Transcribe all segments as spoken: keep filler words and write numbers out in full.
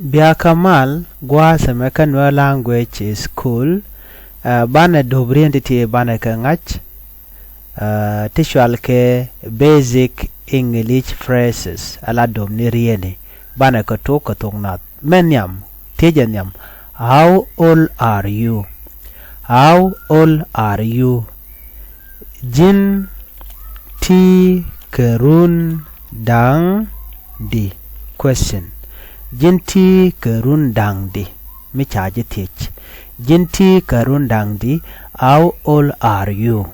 Bia kä mal gua̱a̱th ɛmɛ kä Nuer Language School. Ɛ, banɛ do̱p riɛn ti ti banɛ kɛ ŋa̱c, ɛ, ti cual kɛ basic English phrases, ala do̱p ni riɛni. Banɛ kɛ tok kɛ thok nath. Mɛ nhiam, thiecɛ nhiam. How old are you? How old are you? Ji̱n ti kɛ run da̱ŋ di? Question. Ji̱n ti kɛ run da̱ŋ di? Mi ca ji̱ thiec. Ji̱n ti kɛ run da̱ŋ di? How old are you?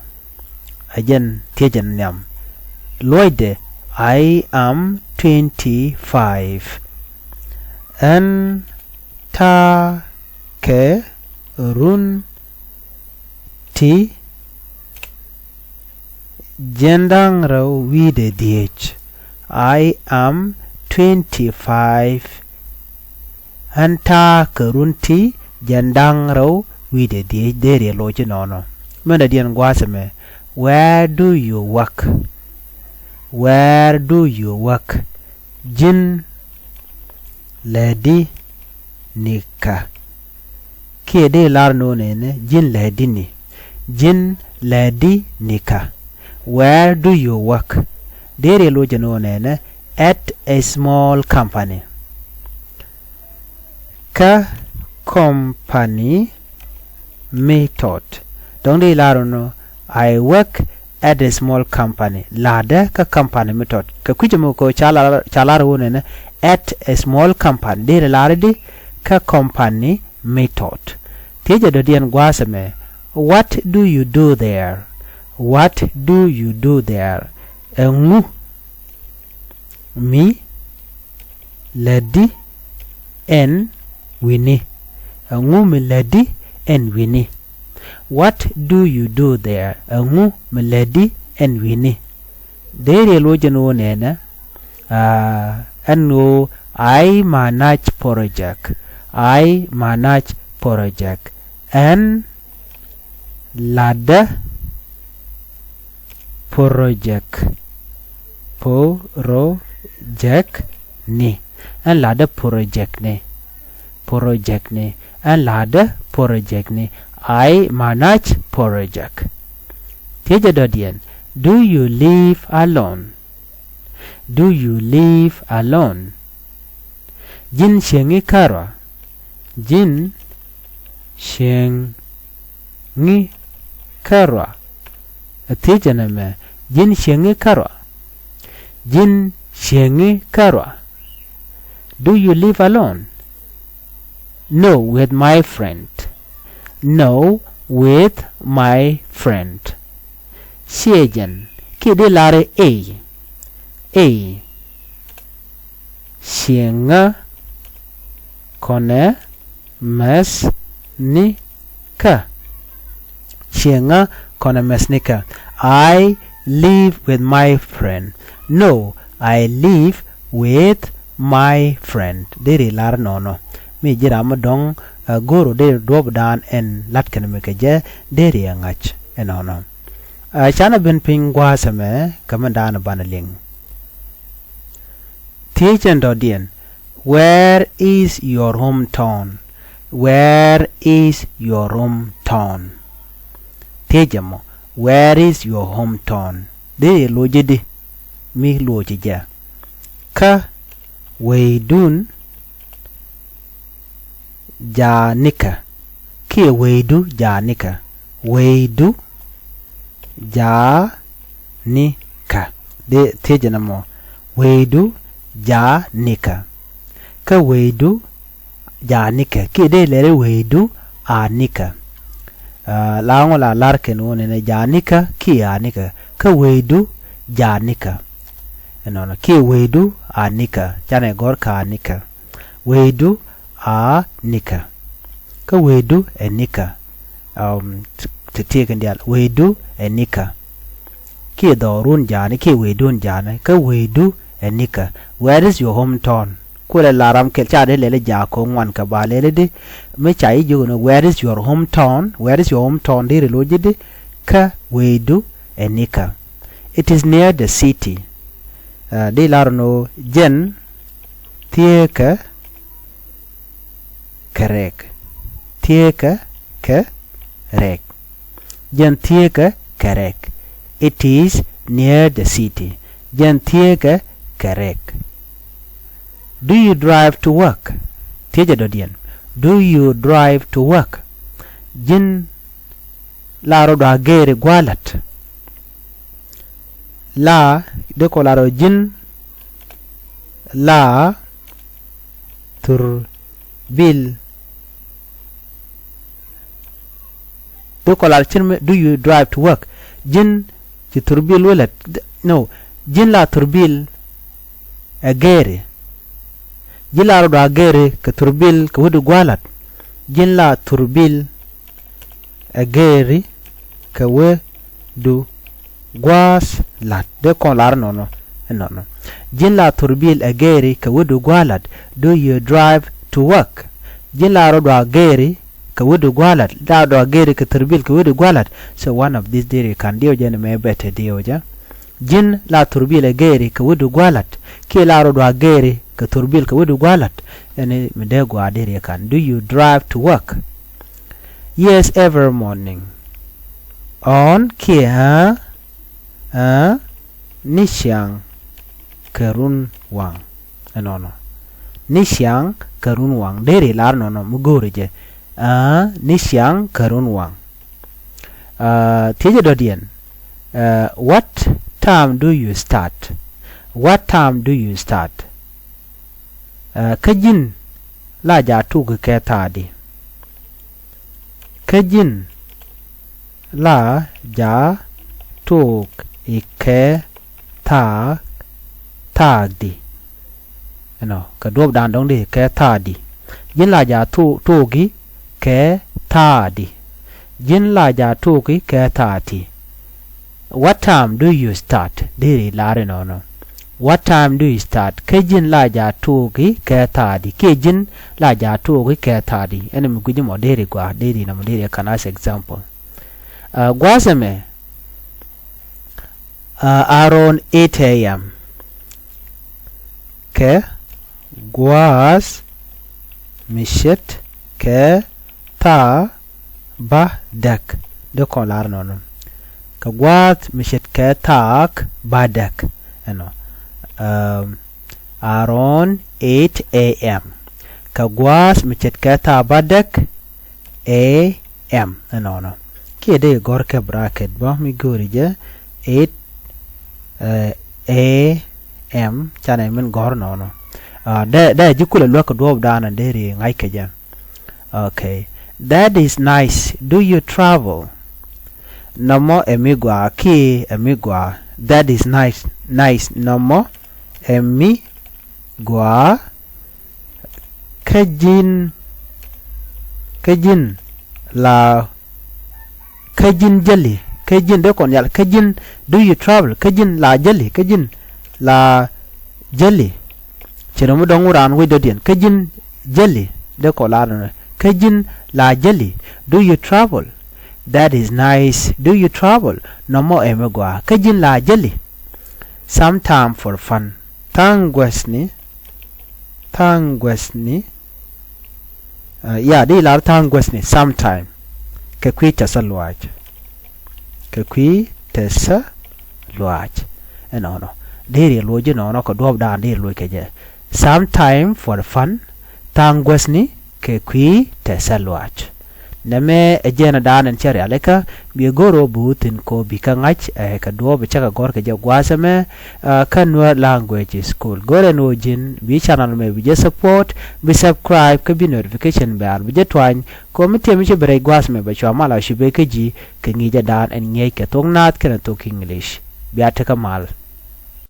Ɛ jɛn thiecɛ nhiam. Luɔcdɛ, I am twenty five. Ɣän ta̱a̱ kɛ run ti jiɛn da̱ŋ rɛw wi̱cdɛ dhieec. I am twenty five. Ɣän ta̱a̱ kɛ run ti jiɛn da̱ŋ rɛw wi̱cdɛ dhieec. Dee riɛl loc inɔnɔ. Mɛn dɔ̱diɛn gua̱a̱th ɛmɛ. Where do you work? Where do you work? Ji̱n lätdi nikä? Kiɛ dee lar ni ɣöö nɛnɛ ji̱n lätdi ni? Ji̱n lätdi nikä? Where do you work? Dee riɛl loc jɛ ni ɣöö nɛnɛ at a small company. Kä company mi tɔt. Dɔ̱ŋ di lar ni ɣöö I work at a small company. La̱tdä kä company mi tɔt. Kɛ kui̱c ɛmɔ kɛ ca lar, ca lar ɣöö nɛnɛ at a small company. Deri lar di kä company mi tɔt. Thiecɛ dɔ̱diɛn gua̱a̱th ɛmɛ. What do you do there? What do you do there? Ɛŋu mi lätdi ɛn wi̱ni? Ɛŋu mi lätdi ɛn wi̱ni? What do you do there? Ɛŋu mi lätdi ɛn wi̱ni? Dee riɛl loc jɛ ni ɣöö nɛnɛ, aa, ɛn ɣöö I manage project. I manage project. Ɛn la̱tdä project. Project ni. Ɛn la̱tdä project ni. Project ni. Ɛn la̱tdä project ni. I manage project. Thiecɛ dɔ̱diɛn. Do you live alone? Do you live alone? Ji̱n cieŋi kärɔa? Ji̱n cieŋi kärɔa? Ɛ thiecɛ nɛmɛ. Ji̱n cieŋi kärɔa? Ji̱n cieŋi kärɔa? Do you live alone? No, with my friend. No, with my friend. Ciɛ jɛn. Kiɛ di lar ëë. Ëë. Cieŋä kɔnɛ mäthnikä. Cieŋä kɔnɛ mäthnikä. I live with my friend. No, I live with my friend. Deri lar nɔnɔ. Mi ji̱ ram mi dɔ̱ŋ, ɛ, go̱o̱r ɔ deri duɔ̱ɔ̱pdan ɛn la̱t kɛn mi kɛ jɛ deri ɛ ŋa̱c ɛnɔnɔ. Ɛ, canɛ ben piny gua̱a̱th ɛmɛ kɛ mi da̱a̱n banɛ liŋ. Thiecɛn dɔ̱diɛn. Where is your hometown? Where is your hometown? Thiecɛ mɔ. Where is your hometown? Dee lo̱cɛ di mi lo̱cɛ jɛ. Kä weydun ja̱a̱ nikä? Kiɛ weydu ja̱a̱ nikä? Weydu ja̱a̱ nikä? Dee thiecɛ nɔmɔ. Weydu ja̱a̱ nikä? Kä weydu ja̱a̱ nikä? Kiɛ dee lɛli weydu a nikä? Aa, la ŋu la lar kɛn wun ɛn ja̱a̱ nikä kiɛ a nikä? Kä weydu ja̱a̱ nikä? Ɛnɔnɔ. Kiɛ weydu a nikä? Canɛ gɔ̱r kä a nikä. Weydu a nikä? Kä weydu ɛ nikä? Um, ti, ti tiek in dial. Weydu ɛ nikä? Kiɛ dhɔrun ja̱a̱ni, kiɛ weydun ja̱a̱ni? Kä weydu ɛ nikä? Where is your hometown? Kulɛ la ram kɛl ca di lɛli ja̱a̱ ko̱ ŋuan kɛ ba lɛli di. Mi ca yi jiök ni, where is your hometown? Where is your hometown? Deri lo̱c di. Kä weydu ɛ nikä? It is near the city. Ɛ, di lar ni jɛn thieekä kɛ rɛk. Thieekä kɛ rɛk. Jɛn thieekä kɛ rɛk. It is near the city. Jɛn thieekä kɛ rɛk. Do you drive to work? Thiecɛ dɔ̱diɛn. Do you drive to work? Ji̱n la rɔ̱dua gɛɛri gua̱a̱lat? La, dee kɔ la rɔ ji̱n la thurbil. Dee kɔ la rɔ ji̱n mi, do you drive to work? Ji̱n ci thurbil wä lät? No. Ji̱n la thurbil ɛ gɛɛri? Ji̱n la rɔ̱dua gɛɛri kɛ thurbil kɛ wädu gua̱a̱lat? Ji̱n la thurbil ɛ gɛɛri kɛ wädu gua̱a̱th la̱t? Dee kɔn lar nɔnɔ, nɔnɔ. Ji̱n la thurbil ɛ gɛɛri kɛ wädu gua̱a̱th la̱t? Do you drive to work? Ji̱n la rɔ̱dua gɛɛri kɛ wädu gua̱a̱th la̱t? La rɔ̱dua gɛɛri kɛ thurbil kɛ wädu gua̱a̱th la̱t? So one of these deri kan diɛw jɛ ni mɛ bɛ te diɛw jɛ. Ji̱n la thurbil ɛ gɛɛri kɛ wädu gua̱a̱th la̱t kiɛ la rɔ̱dua gɛɛri kɛ thurbil kɛ wädu gua̱a̱th la̱t? Ɛn mi dee gɔaa deri kan. Do you drive to work? Yes, every morning. Ɣɔ̱ɔ̱n kiɛ ɣä, ɣä ni ciaŋ kɛ run waŋ. Ɛnɔnɔ. Ni ciaŋ kɛ run waŋ. Deri lar nɔnɔ mi go̱o̱ri jɛ. Ɣä ni ciaŋ kɛ run waŋ. Aa, thiecɛ dɔ̱diɛn. Aa, what time do you start? What time do you start? Aa, kä ji̱n la jaa tuuk i̱ kɛ thaadi? Kä ji̱n la jaa tuuk i̱ kɛ thaak, thaakdi? Ɛnɔ, kɛ duɔ̱ɔ̱pdan dɔ̱ŋ di kɛ thaakdi. Ji̱n la jaa tu-, tuuk i̱ kɛ thaakdi? Ji̱n la jaa tuuk i̱ kɛ thaakdi? What time do you start? Deri lar inɔnɔ. What time do you start? Kä ji̱n la jaa tuuk i̱ kɛ thaakdi? Kiɛ ji̱n la jaa tuuk i̱ kɛ thaakdi? Ɛn mi gui̱c mɔ deri gɔaa, deri nɔmɔ deri kan as example. Aa, gua̱a̱th ɛmɛ, aa, around eight a.m. Kɛ gua̱a̱th mi ce̱tkɛ thaa bädäk. Dee kɔn lar nɔnɔ. Kɛ gua̱a̱th mi ce̱tkɛ thaa bädäk. Ɛnɔ. Um, around eight a.m. Kɛ gua̱a̱th mi ce̱tkɛ thaa bädäk a.m. Ɛnɔnɔ. Kiɛ dee gɔ̱r kɛ bracket bä mi go̱o̱ri jɛ eight, ɛ, a.m. canɛ min gɔ̱r nɔnɔ. Aa, dee, dee ji̱ kulɛ luäk kɛ duɔ̱ɔ̱pdan deri ŋa̱c kɛ jɛ. Okay. That is nice. Do you travel? Nɔmɔ ɛ mi gɔaa kiɛ ɛ mi gɔaa. That is nice. Nice. Nɔmɔ ɛ mi gɔaa. Kä ji̱n, kä ji̱n la, kä ji̱n jäli, kä ji̱n dee kɔn yal, kä ji̱n, do you travel? Kä ji̱n la jäli, kä ji̱n la jäli. Cɛ nɔmɔ dɔ̱ŋ wä raan wec dɔ̱diɛn. Kä ji̱n jäli, dee kɔn lar nɔnɔ. Kä ji̱n la jäli. Do you travel? That is nice. Do you travel? Nɔmɔ ɛ mi gɔaa. Kä ji̱n la jäli. Sometime for fun. Tha̱a̱ŋ guäthni, tha̱a̱ŋ guäthni. Aa, ya, di lar tha̱a̱ŋ guäthni sometime. Kɛ kui̱ tɛthä luaac. Kɛ kui̱ tɛthä luaac. Ɛnɔnɔ. Deri luɔc inɔnɔ kɛ duɔ̱ɔ̱pdan deri luɔc kɛ jɛ. Sometime for fun. Tha̱a̱ŋ guäthni kɛ kui̱ tɛthä luaac. Nɛmɛ ɛ jɛn ɛ da̱a̱n ɛn cä rialikä, biɛ go̱r ɣöö bi wä thi̱n kɔ bi kä ŋa̱c, ɛ, kɛ duɔ̱ɔ̱p cä kɛ gɔ̱r kɛ jɛ gua̱a̱th ɛmɛ, ɛ, kä Nuer Language School. Go̱r ɛn ɣöö ji̱n bi channel mɛ bi jɛ support, bi subscribe, kä bi notification bell bi jɛ tuany, kɔ mi tiɛm mi cä bi rɛc gua̱a̱th mɛ bɛ cua mal a cup ɛ kä ji̱, kɛ ŋi̱i̱cɛ da̱a̱n ɛn ŋi̱eec kɛ thok naath kɛnɛ thok English. Bia tekɛ mal.